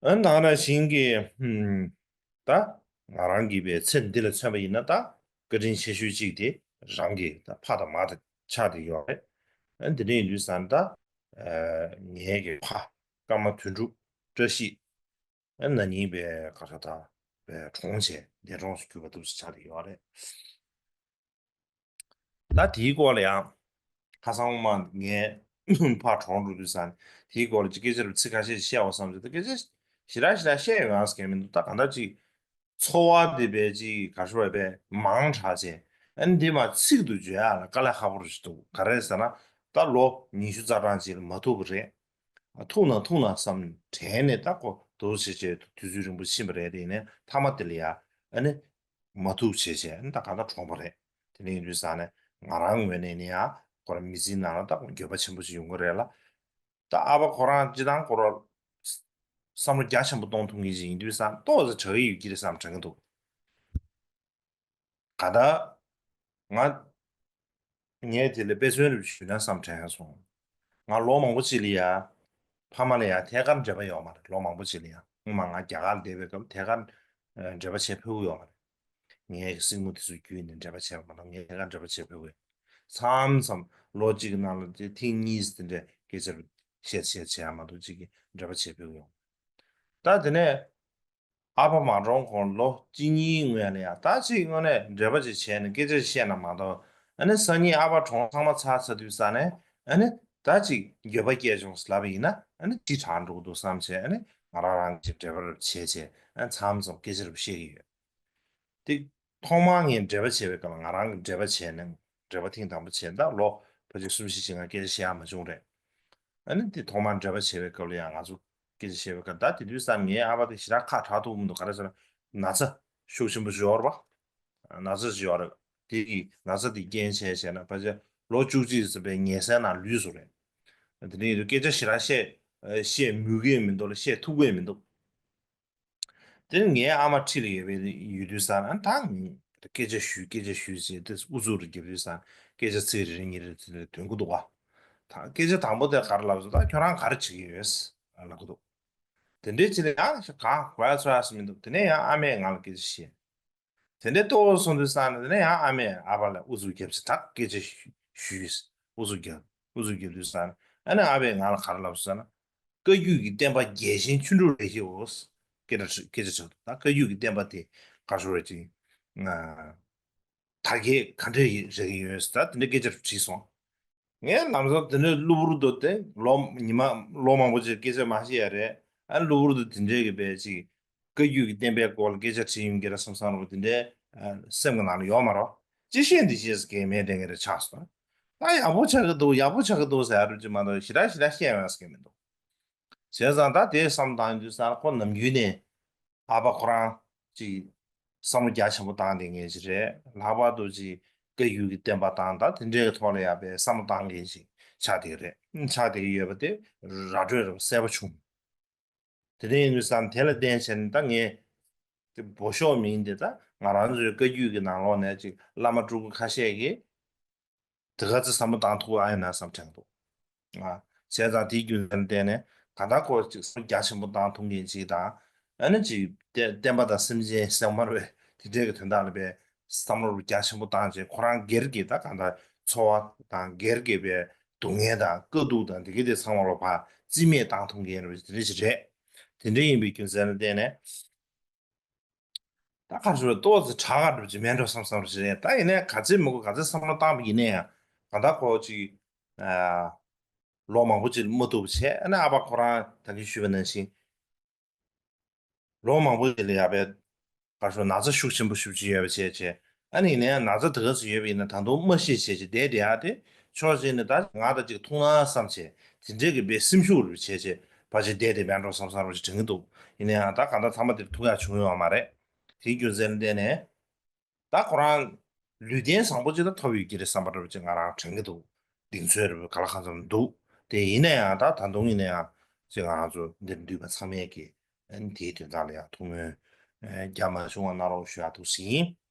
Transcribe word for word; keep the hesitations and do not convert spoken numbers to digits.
ཨ་ནང་རང་བཞིན་གྱི་ད་ང་རང་གིས་པའི་ཚེ་འདི་ལ་མཚོན་པ་ཡིན་ན་ད་བཀའ་དྲིན་ཆེ་ཤོས་གཅིག་དེ་རང་གི་ད་ཕ་དང་མ་དང་ཆགས་བསྡད་ཡོད་རེད། ཨ་འདི་འདྲ་ཡིན་དུས་ཙང་ད་ངའི་གི་ཕ་ཀརྨ་དོན་གྲུབ་བཀྲ་ཤིས། ཨ་ན་ནིང་པའི་ག་རེ་ད་པའི་གྲོངས་བྱས་འདས་གྲོངས་སུ་གྱུར་པ་འདུག་སེ་ཆགས་བསྡད་ཡོད་རེད། ད་དེའི་སྐོར་ལ་ཡང་ཁ་སང་མ་ངས་ཕར་གྲོངས་འགྲོ་དུས་ཙང་དེའི་སྐོར་ལ་ཅིག་སྐད་ཆ་རུ་ཚིག་ཁ་ཤས་ཤིག་བཤད་འོ་བསམ་བྱས། ད་སྐད་ཆ་ཞེ་དྲག་ཞེ་དྲག་བཤད་ཡོང་ཡག་གང་མི་འདུག་ད་གང་ལྟར་ཅིག་ཚོར་བ་དེ་བས་ཅིག་ག་རེ་ཞུ་དགོས་རེད་པས་མང་དྲགས་བྱས། ཨ་ནི་འདི་མ་ཚིག་ཏུ་བརྗོད་ཡག་ལ་དཀའ་ལས་ཁག་པོ་རུ་ཞིག་འདུག་ག་རེ་ཟེར་ན་ད་ལོ་ཉི་ཤུ་རྩ་གྲངས་ཅིག་ལ་མ་ཐུག་པ་རེད། ཨ་ཐུག་ན་ཐུག་ན་བསམ་དྲན་ནས་ད་ཁོ་འདུག་བྱས་བྱས་དུས་ཚོད་རིང་པོ་ཕྱིན་པ་རེད། དེ་ནས་མཐའ་མ་དེ་ལ་ཡ་ཨ་ནི་མ་ཐུག་བྱས་བྱས་ཨ་ནི་ད་གང་ལྟར་གྲོངས་པ་རེད། དེ་ནས་ཡིན་དུས་ཙང་ནས་ང་རང་ངོས་ནས་ནི་ཡ་ཁོ་རང་མི་ཚེའི་ནང་ལ་ད་འགྱོད་པ་ཆེན་པོ་ཞིག་ཡོང་གི་རེད་ལ། ད་ཨ་ཕ་ཁོ་རང་སྤྱི་བཏང་ཁོ་རང་བསམ་བློ་རྒྱ་ཆེན་པོ་གཏོང་ཐུབ་མཁན་ཞིག་ཡིན་དུས་ཙང་ཏོག་ཙམ་དྲག་གི་ཡོད་ཀྱི་རེད་བསམ་དྲན་གྱི་འདུག་ག་ད་ང་ངས་དེ་ལ་དཔེ་མཚོན་རེ་ཞུས་ན་བསམ་དྲན་སོང་། ང་ལོ་མང་པོ་ཅིག་ལ་ཡ་ཕ་མ་ལ་ཡ་ཐད་ཀར་འབྲེལ་བ་ཡོད་མ་རེད། ལོ་མང་པོ་ཅིག་ལ་ཡ་སྔོན་མ་ང་རྒྱ་གར་ལ་བསྡད་པའི་སྐབས་ཐད་ཀར་འབྲེལ་བ་བྱེད་ཕོད་ཀྱི་ཡོད་མ་རེད། ངའི་སྲིང་མོ་དེ་ཚོ་བརྒྱུད་ནས་འབྲེལ་བ་བྱས་པ་མ་གཏོགས་ངས་ཐད་ཀར་འབྲེལ་བ་བྱེད་ཕོད་ཀྱི་མཚམས་མཚམས་ལོ་གཅིག་གི་ནང་ལ་དེ་ཐེངས་གཉིས་དེ་འདྲའི་སྐད་ཆ་བཤད་བཤད་བྱས་ཡ་མ་གཏོགས་གཅིག་གི་འབྲེལ་བ་བྱེད་ཕོད་ཀྱི་ཡོད། ད་དེ་ནས་ཨ་ཕ་མ་གྲོངས་གོང་ལོ་གཅིག་གཉིས་སྔོན་ལ་ཡང་ད་ཅིག་དངོས་གནས་འབྲེལ་བ་ཅིག་བྱས་ནས་སྐད་ཆ་ཅིག་བཤད་ན་མ་གཏོགས། ཨ་ནི་སང་ཉིན་ཨ་ཕ་གྲོངས་ཚང་མ་ཚར་ཚར་དུས་ཙ་ནས་ཨ་ནི་ད་ཅིག་འགྱོད་པ་སྐྱེས་བྱུང་ལབ་པ་ཡིན་ན་ཨ་ནི་ཅིག་དྲག་འགྲོ་གི་འདུག་བསམ་བྱས། ཨ་ནི་ང་རང་རང་གི་འབྲེལ་བ་རུ་བྱས་བྱས་ཨ་མཚམས་མཚམས་སྐད་ཆ་རུ་བཤད་ཀྱི་ཡོད། དེ་ཐོག་མར་ངས་འབྲེལ་བ་བྱས་པའི་སྐབས་ལ་ང་རང་གིས་འབྲེལ་བ་བྱས་ནས་འབྲེལ་བ་ཐེངས་དང་པོ་བྱས་ད་ལོ་ཕལ་ཆེར་གསུམ་བཞི་ཅིག་ང་སྐད་ཆ་བཤད་ཡག་མ་བྱུང་རེད། ཨ་ནི་དེ་ཐོག་མར་འབྲེལ་བ་བྱས་པའི་སྐབས་ལ་ཡང་ང་ཚོ་སྐད་ཆ་བཤད་པའི་སྐབས་ད་དེ་དུས་ཙམ་ངའི་ཨ་ཕ་དེ་ཞེ་དྲག་ཁ་གྲག་ཐུབ་མི་འདུག་ག་རེ་ཟེར་ན་ན་ཚ་ཤུགས་ཆེན་པོ་ཞིག་ཡོད་རེད་པ། ན་ཚ་ཞིག་ཡོད་རེད། དེ་གི་ན་ཚ་དེ་རྐྱེན་བྱས་བྱས་ན་ཕལ་ཆེར་ལོ་བཅུ་གཅིག་ཙམ་པའི་ངལ་སའི་ནང་ལུས་སོང་རེད། དེ་འདྲ་ཡིན་དུས་སྐད་ཆ་ཞེ་དྲག་བཤད་བཤད་མོས་གི་མི་འདུག་ལ་བཤད་ཐུབ་གི་མི་འདུག་དེ་ནི་ངའི་ཨ་མ་འཁྲིས་ལ་ཡོད་པའི་ཡོད་དུས་ཙང་ཨ་ད་ངས་སྐད་ཆ་ཞུས་སྐད་ཆ་ཞུས་ཟེར་ཏེ་ཨུ་ཚུགས་རེ་བརྒྱབ་དུས་ཙང་སྐད་ཆ་ཚིག་རེ་རེ་གཉིས་རེ་ཚིག་རེ་འདོན་གི་འདུག་བ། ད་སྐད་ཆ་དང་པོ་དེ་ག་རེ་ལབ་སོང་། ད་ཁྱོད་རང་ག་རེ་བྱེད་ཀྱི་ཡོད་ལབ་གི་འདུག་དེ་འདྲའི་ཅི་ལ་ཡང་གང་གོ་ཡ་ཚོར་ཡ་སུ་མི་འདུག་དེ་ནས་ཡང་ཨ་མས་ང་ལ་སྐད་ཆ་བཤད། དེ་འདྲའི་ལྟོགས་སོང་དུས་ཙང་ནས་དེ་ནས་ཡང་ཨ་མས་ཨ་ཕ་ལ་ཨུ་ཚུགས་བརྒྱབ་ཟེར་ད་སྐད་ཆ་ཞུས། ཨུ་ཚུགས་བརྒྱབ་ཨུ་ཚུགས་བརྒྱབ་དུས་ཙང་ནས་ཨ་ནི་ཨ་ཕས་ང་ལ་ག་རེ་ལབ་སོང་ཟེར་ན། བཀའ་བརྒྱུད་ཀྱི་བསྟན་པ་རྒྱས་ཤིང་ཆོས་འབྲུ་རེ་ཞིག་འོ། སྐད་ཆ་སྐད་ཆ་ཆགས་འདུག་ད་བཀའ་བརྒྱུད་ཀྱི་བསྟན་པ་དེ་ག་རེ་ཟེར་ཅིག་དར་རྒྱས་ག་འདྲས་རེ་ཡོད་ཟེར་ད་དེ་འདྲའི་སྐད་ཆ་དྲིས་སོང་། ངས་ལམ་སང་དེ་འདྲའི་གློ་བུར་དུ་དེ་ལོ་ཉི་མ་ལོ་མང་པོ་ཅིག་སྐད་ཆ་མ་བཤད་ཡ་རེད། ཨ་གློ་བུར་དུ་དེ་འདྲའི་གི་བས་ཅིག་བཀའ་བརྒྱུད་ཀྱི་བསྟན་པའི་སྐོར་ལ་སྐད་ཆ་དྲིས་ཡོང་གི་རེད་བསམ་བསམ་རོགས་དེ་འདྲའི་སེམས་ཀྱི་ནང་ལ་ཡོད་མ་རེད། ཅི་བཤད་འདི་བཤད་ཟེར་གི་མེད་དྲན་གི་རེད་ཆགས་སོང་། ད་ཡག་པོ་ཆགས་ཀྱི་འདུག་ཡག་པོ་ཆགས་ཀྱི་འདུག་ཟེར་ཡ་རུ་ཅི་མ་གཏོགས་ཞེ་དྲག་ཞེ་དྲག་བཤད་ཡོང་ཡ་ཟེར་གི་མི་འདུག་བྱས་ཙང་ད་དེ་བསམ་བཏང་དུས་ཙང་ཁོ་ནམ་རྒྱུན་ནས་ཨ་ཕ་ཁོ་རང་ཅིག་བསམ་བློ་རྒྱ་ཆེན་པོ་བཏང་བསྡད་མཁན་ཅིག་རེད། ལྷག་པར་དུ་ཅིག་བཀའ་བརྒྱུད་ཀྱི་བསྟན་པ་དང་ད་དེ་འདྲའི་ཐོག་ལ་ཡ་པའི་བསམ་བློ་བཏང་མཁན་ཅིག་ཆགས་བསྡད་ཀྱི་རེད། ཆགས་བསྡད་ཀྱི་ཡོད་པ་དེ་ར་སྤྲོད་རེད་པ་གསལ་པོ་བྱུང་། དེ་འདྲ་ཡིན་དུས་ཙང་དེ་ལ་བརྟེན་བྱས་ནས་ད་ངས་དེ་འབོ་ཤོག་མིན་དེ་ད་ང་རང་ཚོའི་བཀའ་བརྒྱུད་ཀྱི་ནང་ལོགས་ནས་ཅིག་བླ་མ་སྤྲུལ་སྐུ་ཁ་ཤས་ཀྱིས་དེ་ག་ཚོད་བསམ་བློ་བཏང་ཐུབ་ཨ་ཡོད་ན་བསམ་དྲན་འདུག་ང་བྱས་ཙང་དེའི་རྒྱུ་མཚན་ལ་བརྟེན་ནས་གང་ལྟར་ཁོ་ཅིག་བསམ་བློ་རྒྱ་ཆེན་པོ་བཏང་ཐུབ་མཁན་ཅིག་དང་། ཨ་ནི་ཅིག་བསྟན་བསྟན་པ་དང་སེམས་ཅན་སེམས་དམར་བའི་དེ་འདྲའི་གི་དོན་དག་ལ་པའི་བསམ་བློ་རྒྱ་ཆེན་པོ་བཏང་བྱས་ཁོ་རང་སྒེར་གྱི་ད་གང་ལྟར་འཚོ་བ་དང་སྒེར་གྱི་པའི་སྡུག་བསྔལ་དང་དཀའ་སྡུག་དང་དེ་གི་དེ་ཚང་མ་ལ་ཕར་རྩིས་མེད་བཏང་ཐུབ་མཁན་རེད་པ་དེ་འདྲ་ཞིག་རེད། དེ་འདྲ་ཡིན་པའི་རྒྱུ་མཚན་ལ་བརྟེན་ནས། ད་ག་རེ་ཞུ་ཏོག་ཙམ་དྲག་ག་འགྲོ་ཅིག་མེད་འགྲོ་བསམ་བསམ་རེ་ཞིག་རེད། ད་ཡིན་ནའི་ག་ཚད་མི་དགོས་ག་ཚད་བསམ་བློ་བཏང་བ་ཡིན་ནའི་ཡང་གང་ལྟར་ཁོ་ཅིག་ཨ་ལོ་མང་པོ་ཅིག་མ་ཐུག་པ་བྱས། ཨ་ནི་ཨ་ཕ་ཁོ་རང་ད་གིན་ཞུས་པ་ནང་བཞིན་ལོ་མང་པོ་ཅིག་ལ་ཡ་པའི་ག་རེ་ཞུ་ན་ཚ་ཤུགས་ཆེན་པོ་ཞེ་པོ་ཅིག་ཡོད་པ་བྱས་བྱས། ཨ་ནི་ཡིན་ནའི་ན་ཚ་དེ་ག་ཚོད་ཡོད་པ་ཡིན་ན་ད་དུང་མ་ཤི་བྱས་བྱས་བསྡད་བསྡད་ཡ་དེ་ཕྱོགས་གཅིག་ནས་ད་ང་དང་ཅིག་ཐུག་ན་བསམ་བྱས་དེ་འདྲས་ཀྱི་པའི་སེམས་ཤུགས་རེ་བྱས་བྱས་ཕར་ཅིག་བསྡད་བསྡད་མེད་འགྲོ་བསམ་བསམ་རེ་ཞིག་དྲན་གྱི་འདུག་ཡིན་ནའི་ཡང་ད་གང་ལྟར་ཚང་མ་དེར་ཐུག་ཡག་བྱུང་ཡོད་མ་རེད། དེའི་རྒྱུ་མཚན་ལ་བརྟེན་ནས་ད་ཁོ་རང་ལུས་རྟེན་བཟང་པོ་ཅིག་ད་ཐོབ་ཡོད་ཀྱི་རེད་བསམ་པ་འདྲ་བོ་ཅིག་ང་རང་དྲན་གྱི་འདུག་གདེང་ཚོད་རེ་བོ་ག་ལ་གང་འཚམ་འདུག་དེ་ཡིན་ན་ཡང་ད་ད་དུང་ཡིན་ན་ཡང་ཅིག་ང་རང་ཚོ་འདིར་འདུས་པ་ཚང་མས་ཀྱི་ཨ་ནི་དེའི་དོན་དག་ལ་ཡང་ཐུགས་སྨོན་ཨ་རྒྱ་མ་བྱུང་བ་གནང་རོགས་ཞུ་ཡག་འདུག་ཟིན།